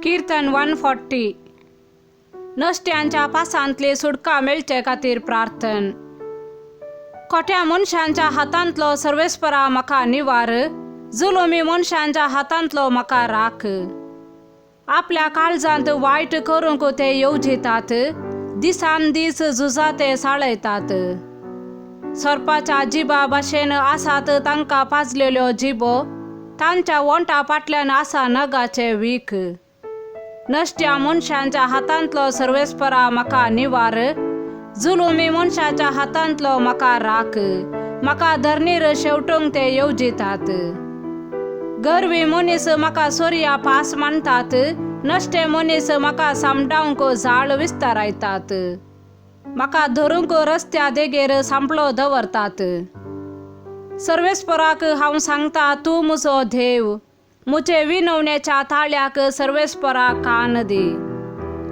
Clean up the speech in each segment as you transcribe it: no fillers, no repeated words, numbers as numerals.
कीर्तन 140. नश्ट्यांच्या पासांतली सुटका मेळचे खातीर प्रार्थन. खोट्या मनशांच्या हातांतलो सर्वेस्परा म्हाका निवार, जुलुमी मनशांच्या हातांतलो म्हाका राख. आपल्या काळजांत वायट करूंक ते येवजितात, दिसान दीस झुजा ते साळयतात. सोरपाच्या जिबा भाशेन आसात तांकां पाजलेल्यो जिबो, तांच्या वोंटा फाटल्यान आसा नगाचें वीख. नश्ट्या मनशांच्या हातांतलो सर्वेस्परा म्हाका निवार, जुलुमी मनशाच्या हातांतलो म्हाका राख. म्हाका धरणीर शेवटूंक ते येवजितात. गर्वी मनीस म्हाका सोरया पास मानतात, नश्टे मनीस म्हाका सामडावंक जाळ विस्तारायतात. म्हाका धरूंक रस्त्या देगेर सांपळो दवरतात. सर्वेस्पराक हांव सांगता, तूं म्हजो देव, म्हजे विनवण्याच्या ताळ्याक सर्वेस्परा कान दी.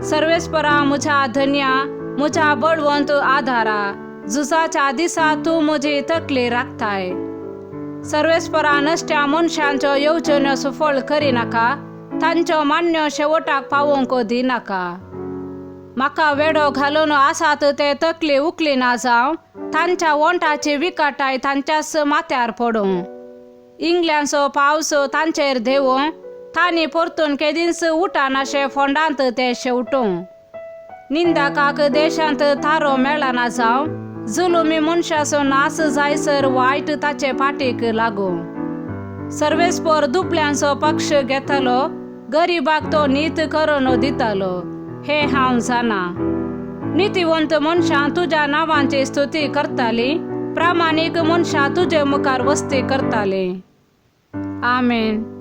सर्वेस्परा म्हज्या धन्या, म्हज्या बळवंत आधारा, झुजाच्या दिसा तूं म्हजी तकली राखताय. सर्वेस्परा नश्ट्या मनशांच्यो येवजण्यो सुफळ करिनाका, तांच्यो मान्यो शेवटाक पावोवंक दिनाका. म्हाका वेडो घालून आसात ते तकली उखलिना जावं, तांच्या वोंटाची विकाटाय तांच्याच माथ्यार पडूं. इंग्ल्यांचो पावस तांचेर देंवूं, तांणी परतून केदींच उठानाशे फोंडांत ते शेवटूं. निंदकाक देशांत थारो मेळना जावं, जुलुमी मनशाचो नास जायसर वायट ताचे फाटीक लागूं. सर्वेस्पर दुबळ्यांचो पक्ष घेतलो, गरिबाक तो नीत करून दितलो, हें हांव जाणा. नितीवंत मनशां तुज्या नांवांची स्तुती करतालीं, प्रामाणीक मनशां तुजे मुखार वस्ती करतालीं. आमेन.